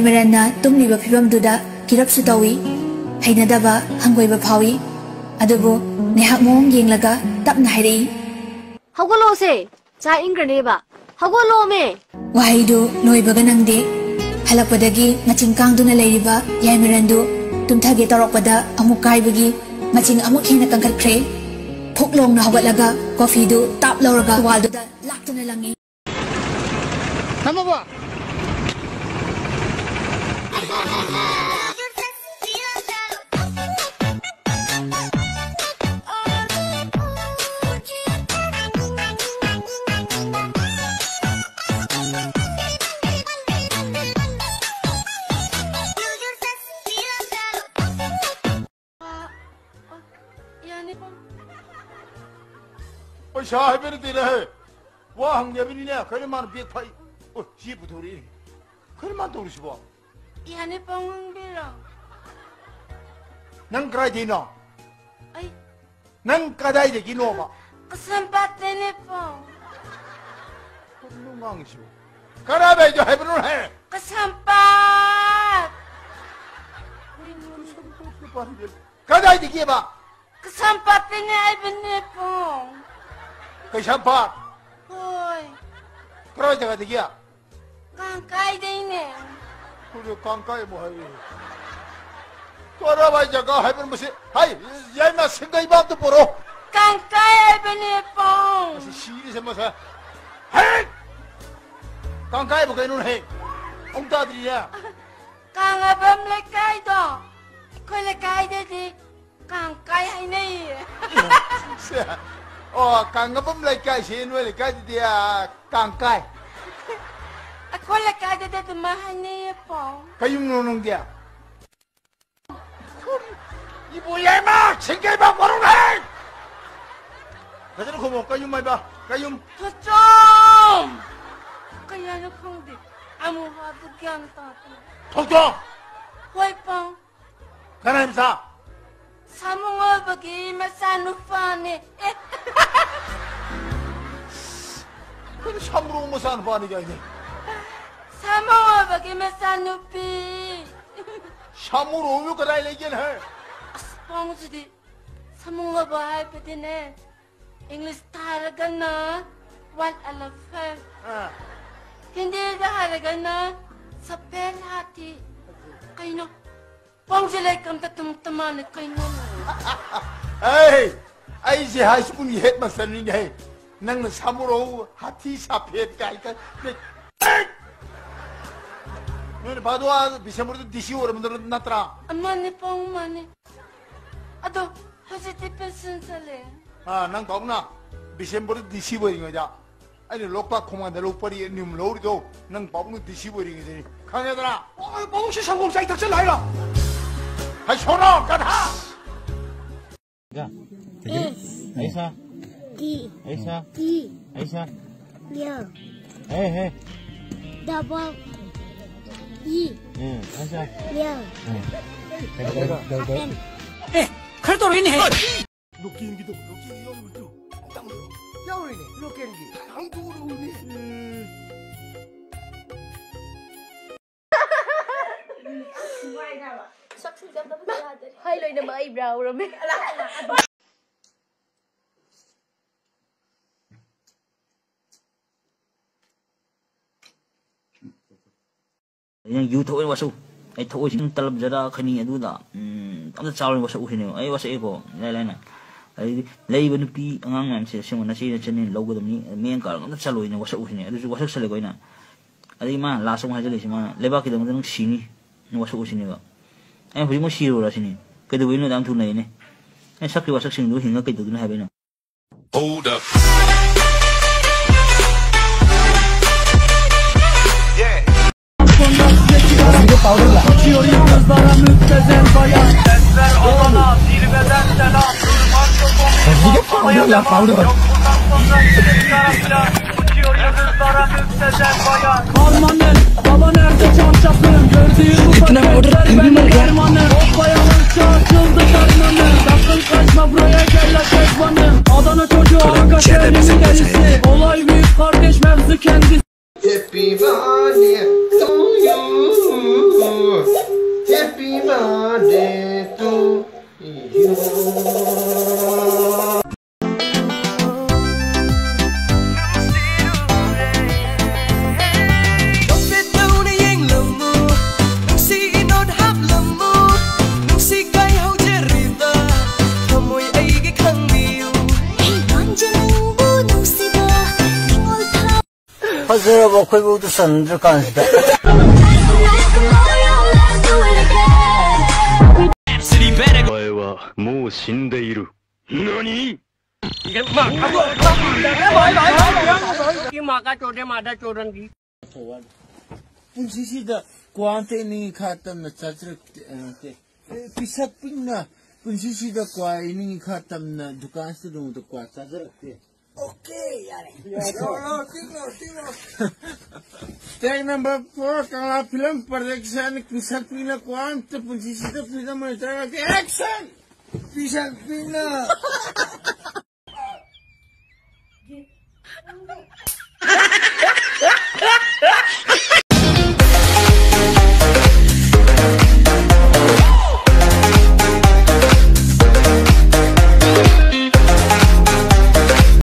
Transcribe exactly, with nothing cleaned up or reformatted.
ꯃꯔꯟꯅ ꯇꯨꯝꯂꯤꯕ ꯐꯤꯕꯝꯗꯨꯗ ꯀꯤꯔꯞꯁꯨ ꯇꯧꯏ꯫ ꯍꯩꯅꯗꯕ ꯍꯪꯒꯣꯏꯕ ꯐꯥꯎꯏ꯫ ꯑꯗꯨꯕꯨ ꯉꯥꯏꯍꯥꯛ ꯃꯑꯣꯡ ꯌꯦꯡꯂꯒ ꯇꯞꯅ ꯍꯥꯏꯔꯛꯏ꯫ ꯍꯧꯒꯠꯂꯣꯁꯦ, ꯆꯥ ꯏꯪꯈ꯭ꯔꯅꯦꯕ꯫ ꯍꯧꯒꯠꯂꯣꯃꯦ꯫ ꯋꯥꯍꯩꯗꯨ ꯂꯣꯏꯕꯒ ꯅꯪꯗꯦ꯫ ꯍꯜꯂꯛꯄꯗꯒꯤ ꯃꯆꯤꯡ ꯀꯥꯡꯗꯨꯅ ꯂꯩꯔꯤꯕ ꯌꯥꯏꯃꯔꯟꯗꯨ ꯇꯨꯝꯊꯒꯦ ꯇꯧꯔꯛꯄꯗ ꯑꯃꯨꯛ ꯀꯥꯏꯕꯒꯤ ꯃꯆꯤꯡ ꯑꯃꯨꯛ ꯍꯦꯟꯅ ꯀꯟꯈꯠꯈ꯭ꯔꯦ꯫ ꯐꯨꯛ ꯂꯣꯡꯅ ꯍꯧꯒꯠꯂꯒ ꯀꯣꯐꯤꯗꯨ ꯇꯥꯞ ꯂꯧꯔꯒ ꯋꯥꯜꯗꯨꯗ ꯂꯥꯛꯇꯨꯅ ꯂꯪꯉꯤ꯫ ꯊꯝꯃꯕꯣ? ꯌꯥꯅꯤ, ꯄꯨꯡ꯫ ꯄꯩꯁꯥ ꯍꯥꯏꯕ ꯅꯠꯇꯦꯅꯦ꯫ ꯋꯥ ꯍꯪꯒꯦ ꯍꯥꯏꯕꯅꯤꯅꯦ꯫ ꯀꯩꯅꯣ ꯃꯥꯅ ꯕꯦꯒ ꯐꯥꯏ꯫ ꯑꯣ, ꯁꯤ ꯄꯨꯊꯣꯔꯛꯏ꯫ ꯀꯩꯅꯣ ꯃꯥꯅ ꯇꯧꯔꯤꯁꯤꯕꯣ? ꯌꯥꯅꯤ, ꯄꯨꯡ ꯍꯪꯕꯤꯔꯣ꯫ ꯅꯪ ꯀꯗꯥꯏꯗꯩꯅꯣ? ꯑꯩ ꯅꯪ ꯀꯗꯥꯏꯗꯒꯤꯅꯣꯕ? ꯀꯩꯁꯥꯝꯄꯥꯠꯇꯩꯅꯦ, ꯄꯨꯡ꯫ ꯀꯔꯤꯅꯣ ꯉꯥꯡꯉꯤꯁꯤꯕꯣ? ꯀꯗꯥꯏꯋꯥꯏꯗ ꯍꯥꯏꯕꯅꯣ ꯍꯦ? ꯀꯩꯁꯥꯝꯄꯥꯠ꯫ ꯀꯩꯅꯣ ꯀꯩꯁꯥꯝꯄꯥꯠꯀ ꯄꯥꯟꯒꯦ? ꯀꯗꯥꯏꯗꯒꯤꯕ? ꯀꯩꯁꯥꯝꯄꯥꯠꯇꯩꯅꯦ ꯍꯥꯏꯕꯅꯦ, ꯄꯨꯡ꯫ ꯀꯩꯁꯥꯝꯄꯥꯠ? ꯍꯣꯏ꯫ ꯀꯗꯥꯏ ꯖꯒꯥꯗꯒꯤ? ꯀꯥꯡꯀꯥꯏꯗꯩꯅꯦ꯫ ꯀꯩꯅꯣ ꯀꯥꯡꯀꯥꯏ ꯑꯃꯨꯛ ꯍꯥꯏꯔꯤ? ꯀꯔꯥꯏꯋꯥꯏ ꯖꯒꯥ ꯍꯥꯏꯕꯅꯣ ꯃꯁꯤ? ꯍꯥꯏ, ꯌꯥꯏꯃ, ꯁꯤꯡꯒꯩꯕꯥꯛꯇ ꯄꯣꯔꯛꯑꯣ꯫ ꯀꯥꯡꯀꯥꯏ ꯍꯥꯏꯕꯅꯦ, ꯄꯨꯡ꯫ ꯃꯁꯤ ꯁꯤꯔꯤꯁꯦ ꯃꯁꯦ꯫ ꯍꯦ! ꯀꯥꯡꯀꯥꯏꯕꯨ ꯀꯩꯅꯣꯅꯦ ꯍꯦ? ꯑꯃꯨꯛ ꯇꯥꯗ꯭ꯔꯤꯌꯦ꯫ ꯀꯥꯡꯉꯕꯝ ꯂꯩꯀꯥꯏꯗꯣ, ꯑꯩꯈꯣꯏ ꯂꯩꯀꯥꯏꯗꯗꯤ ꯀꯥꯡꯀꯥꯏ ꯍꯥꯏꯅꯩꯌꯦ꯫ ꯁꯦ, ꯑꯣ, ꯀꯥꯡꯉꯕꯝ ꯂꯩꯀꯥꯏꯁꯦ ꯅꯣꯏ ꯂꯩꯀꯥꯏꯗꯗꯤ, ꯑ, ꯀꯥꯡꯀꯥꯏ꯫ ꯑꯩꯈꯣꯏ ꯂꯩꯀꯥꯏꯗꯗꯤ ꯑꯗꯨꯃꯥꯏ ꯍꯥꯏꯅꯩꯌꯦ, ꯄꯥꯎ꯫ ꯀꯩ ꯌꯨꯝꯅꯣ ꯅꯪꯗꯤ? ꯏꯕꯨ ꯌꯥꯏꯃ, ꯁꯤꯡꯒꯩꯕ ꯃꯔꯨꯞ ꯍꯩ! ꯐꯖꯅ ꯈꯨꯝꯃꯣ, ꯀꯩ ꯌꯨꯝ ꯍꯥꯏꯕ? ꯀꯩ ꯌꯨꯝ? ꯊꯣꯆꯣꯝ! ꯀꯩ ꯍꯥꯏꯅꯣ ꯈꯪꯗꯦ꯫ ꯑꯃꯨꯛ ꯍꯥꯏꯕꯗ ꯒ꯭ꯌꯥꯟ ꯇꯥꯗꯦ꯫ ꯊꯣꯆꯣꯝ! ꯍꯣꯏ, ꯄꯥꯎ꯫ ꯀꯅꯥꯏ ꯃꯆꯥ? ꯁꯥꯃꯨ ꯉꯧꯕꯒꯤ ꯃꯆꯥꯅꯨꯄꯥꯅꯦ꯫ ꯑꯦ꯫ ꯀꯩꯅꯣ ꯁꯥꯃꯨ ꯃꯆꯥꯅꯨꯄꯥꯅꯤ ꯀꯥꯏꯅ? ꯁꯥꯃꯨ ꯑꯣꯏꯕꯒꯤ ꯃꯆꯥꯅꯨꯄꯤ꯫ ꯁꯥꯃꯨꯔꯧꯗꯨ ꯀꯗꯥꯏ ꯂꯩꯒꯦꯅꯦ? ꯑꯁ, ꯄꯥꯎꯁꯤꯗꯤ ꯁꯥꯃꯨ ꯑꯣꯏꯕ ꯍꯥꯏꯕꯗꯤꯅꯦ, ꯏꯪꯂꯤꯁꯇ ꯍꯥꯏꯔꯒꯅ wild elephant, ꯑꯥ꯫ ꯍꯤꯟꯗꯤꯗ ꯍꯥꯏꯔꯒꯅ ꯁꯐꯦꯗ ꯍꯥꯊꯤ꯫ ꯀꯩꯅꯣ? ꯄꯥꯎꯁꯦ ꯂꯥꯏꯔꯤꯛ ꯑꯝꯇ ꯇꯝ-, ꯇꯝꯃꯛꯇꯦ ꯀꯩꯅꯣ? ꯑꯩ, ꯑꯩꯁꯦ ꯍꯥꯏ ꯁ꯭ꯀꯨꯜꯒꯤ ꯍꯦꯗ ꯃꯥꯁꯇꯔꯅꯤꯅꯦ꯫ ꯅꯪꯅ ꯁꯥꯃꯨꯔꯧ, ꯍꯥꯊꯤ, ꯁꯥꯐꯦꯠ ꯀꯥꯏ ꯀꯥꯏ꯫ ꯅꯣꯏ ꯅꯨꯄꯥꯗꯣ ꯑꯥ ꯕꯤꯁꯦꯝꯄꯨꯔꯗ ꯗꯤ ꯁꯤ ꯑꯣꯏꯔꯝꯕꯗꯣ ꯅꯠꯇ꯭ꯔꯥ? ꯃꯥꯅꯤ, ꯄꯥꯎ ꯃꯥꯅꯤ꯫ ꯑꯗꯣ ꯍꯧꯖꯤꯛꯇꯤ ꯄꯦꯟꯁꯟ ꯆꯠꯂꯦ꯫ ꯑꯥ, ꯅꯪ ꯄꯥꯎꯅ ꯕꯤꯁꯦꯝꯄꯨꯔꯗ ꯗꯤ ꯁꯤ ꯑꯣꯏꯔꯤꯉꯩꯗ ꯑꯩꯅ ꯂꯣꯛꯇꯥꯛ ꯈꯣꯡꯕꯥꯟꯗ ꯂꯧ ꯄꯔꯤ ꯑꯅꯤ ꯑꯍꯨꯝ ꯂꯧꯔꯤꯗꯣ, ꯅꯪ ꯄꯥꯕꯨꯡꯅ ꯗꯤ ꯁꯤ ꯑꯣꯏꯔꯤꯉꯩꯗꯅꯤ꯫ ꯈꯪꯉꯦꯗꯅ? ꯑꯣ, ꯄꯥꯕꯨꯡꯁꯦ ꯁꯪꯒꯣꯝ ꯆꯥꯏ ꯊꯛꯆꯜꯂꯦ ꯍꯥꯏꯔꯣ? ꯍꯩ ꯁꯣꯔꯣ, ꯒꯙꯥ! ꯀꯌꯥ? ꯑꯦꯁ꯫ ꯑꯩꯁꯥ꯫ ꯗꯤ꯫ ꯑꯩꯁꯥ꯫ ꯗꯤ꯫ ꯑꯩꯁꯥ꯫ ꯌꯥ꯫ ꯍꯦ, ꯍꯦ꯫ ꯗꯕꯜ꯫ ꯏ꯫ ꯎꯝ, ꯑꯩꯁꯥ꯫ ꯌꯥ꯫ ꯎꯝ꯫ ꯑꯦ, ꯈꯔ ꯇꯧꯔꯛꯏꯅꯦꯍꯦ꯫ ꯂꯣꯀꯦꯜꯒꯤꯗꯣ, ꯂꯣꯀꯦꯜꯒꯤ ꯌꯥꯎꯔꯤꯕꯗꯣ꯫ ꯌꯥꯎꯔꯤꯅꯦ, ꯂꯣꯀꯦꯜꯒꯤ꯫ ꯍꯥꯡꯗꯣꯛꯎꯔꯛꯎꯅꯦ꯫ ꯎꯝ꯫ ꯁꯛꯁꯤꯡꯁꯦ ꯑꯝꯇ ꯐꯖ ꯌꯥꯗ꯭ꯔꯦ꯫ ꯍꯥꯏ ꯂꯣꯏꯅꯃꯛ ꯑꯩ ꯕ꯭ꯔꯥ ꯎꯔꯝꯃꯦ꯫ ꯅꯪ ꯌꯨ ꯊꯛꯑꯣꯏ ꯋꯥꯁꯛꯎ꯫ ꯑꯩ ꯊꯛꯑꯣꯏꯁꯤ ꯅꯪ ꯇꯂꯞ ꯖꯔꯗꯥ ꯈꯩꯅꯤ ꯑꯗꯨꯗ, ꯎꯝ, ꯑꯝꯇ ꯆꯥꯔꯣꯏ ꯋꯥꯁꯛꯎ ꯁꯤꯅꯦꯕ꯫ ꯑꯩ ꯋꯥꯁꯛꯑꯦꯀꯣ, ꯏꯂꯥꯏ ꯂꯥꯏꯅ꯫ ꯑꯗꯩꯗꯤ ꯂꯩꯕ ꯅꯨꯄꯤ ꯑꯉꯥꯡ ꯃꯌꯥꯝꯁꯦ ꯑꯁꯦꯡꯕ ꯅꯆꯦ ꯅꯆꯟꯅꯤ ꯂꯧꯒꯗꯕꯅꯤ, ꯃꯤꯠꯌꯦꯡ ꯀꯥꯔꯒ ꯑꯝꯇ ꯆꯠꯂꯣꯏꯅ ꯋꯥꯁꯛꯎ ꯁꯤꯅꯦ꯫ ꯑꯗꯨꯁꯨ ꯋꯥꯁꯛꯁꯜꯂꯦꯀꯣ ꯑꯩꯅ꯫ ꯑꯗꯩ ꯃꯥꯅ ꯂꯥꯁ ꯑꯃꯨꯛ ꯍꯥꯏꯖꯜꯂꯛꯏꯁꯦ, ꯃꯥꯅ "ꯂꯩꯕꯥꯛꯀꯤꯗꯃꯛꯇ ꯅꯪ ꯁꯤꯅꯤ, ꯅꯪ ꯋꯥꯁꯛꯎ ꯁꯤꯅꯦꯕ"꯫ ꯑꯩꯅ "ꯍꯧꯖꯤꯛꯃꯛ ꯁꯤꯔꯨꯔꯥ ꯁꯤꯅꯤ, ꯀꯩꯗꯧꯕꯩꯅꯣ ꯑꯗꯨꯛ ꯌꯥꯝ ꯊꯨꯅ?" ꯑꯩꯅ, "ꯑꯩꯅ ꯁꯛꯈꯤꯕ ꯋꯥꯁꯛꯁꯤꯡꯗꯨ ꯍꯤꯡꯉ ꯀꯩꯗꯧꯗꯣꯏꯅꯣ?" ꯍꯥꯏꯕ ꯑꯩꯅ꯫ Hold up. Yeah. Fazla powder la. Fazla powder la, powder. Harmanın, baba nerede çarşafın? Gördüğüm ufak gözler bende dermanı. Hoppa yavaşça açıldı karnını. Sakın kaçma buraya, gel la kezbanım. Adana çocuğu, Ankara elinin delisi. Olay büyük kardeş, mevzu kendisi. Happy birthday. ꯅꯣꯛꯐꯦꯠ ꯇꯧꯅ ꯌꯦꯡꯂꯝꯃꯨ, ꯅꯨꯡꯁꯤ ꯏꯅꯣꯠ ꯍꯥꯞꯂꯝꯃꯨ, ꯅꯨꯡꯁꯤ ꯀꯥꯏꯍꯧꯖꯔꯤꯕ ꯊꯃꯣꯏ ꯑꯩꯒꯤ ꯈꯪꯕꯤꯌꯨ꯫ ꯍꯦ ꯄꯥꯝꯖ ꯅꯪꯕꯨ ꯅꯨꯡꯁꯤꯕ ꯅꯤꯡꯉꯣꯜ ꯊꯥ ꯐꯖꯔꯕ ꯑꯩꯈꯣꯏꯐꯥꯎꯗ ꯆꯟꯗ꯭ꯔꯀꯥꯟꯁꯤꯗ꯫ ꯁꯤꯔꯤꯕꯦꯔꯦ꯫ お前はもう死んでいる。何？ ꯄꯨꯟꯁꯤꯁꯤꯗ ꯀ꯭ꯋꯥ ꯑꯝꯇ ꯏꯅꯤꯡꯏ ꯈꯥ ꯇꯝꯅ ꯆꯥꯖꯔꯛꯇꯦ, ꯑ, ꯅꯠꯇꯦ꯫ ꯑꯦ, ꯄꯤꯁꯛ ꯄꯤꯛꯅ ꯄꯨꯟꯁꯤꯁꯤꯗ ꯀ꯭ꯋꯥ ꯏꯅꯤꯡꯏ ꯈꯥ ꯇꯝꯅ ꯗꯨꯀꯥꯟꯁꯤꯗ ꯅꯣꯡꯃꯇ ꯀ꯭ꯋꯥ ꯆꯥꯖꯔꯛꯇꯦ꯫ ꯑꯣꯀꯦ, ꯌꯥꯔꯦ꯫ ꯇꯦꯛ ꯅꯝꯕꯔ ꯐꯣꯔ, ꯀꯪꯂꯥ ꯐꯤꯂꯝ ꯄ꯭ꯔꯗꯛꯁꯟ, ꯄꯤꯁꯛ ꯄꯤꯛꯅ ꯀ꯭ꯋꯥ ꯑꯝꯇ ꯄꯨꯟꯁꯤꯁꯤꯗ ꯐ꯭ꯔꯤꯗꯝ ꯑꯣꯏꯅ ꯆꯥꯖꯔꯛꯇꯦ꯫ ꯑꯦꯛꯁꯟ! ꯄꯤꯁꯛ ꯄꯤꯛꯅ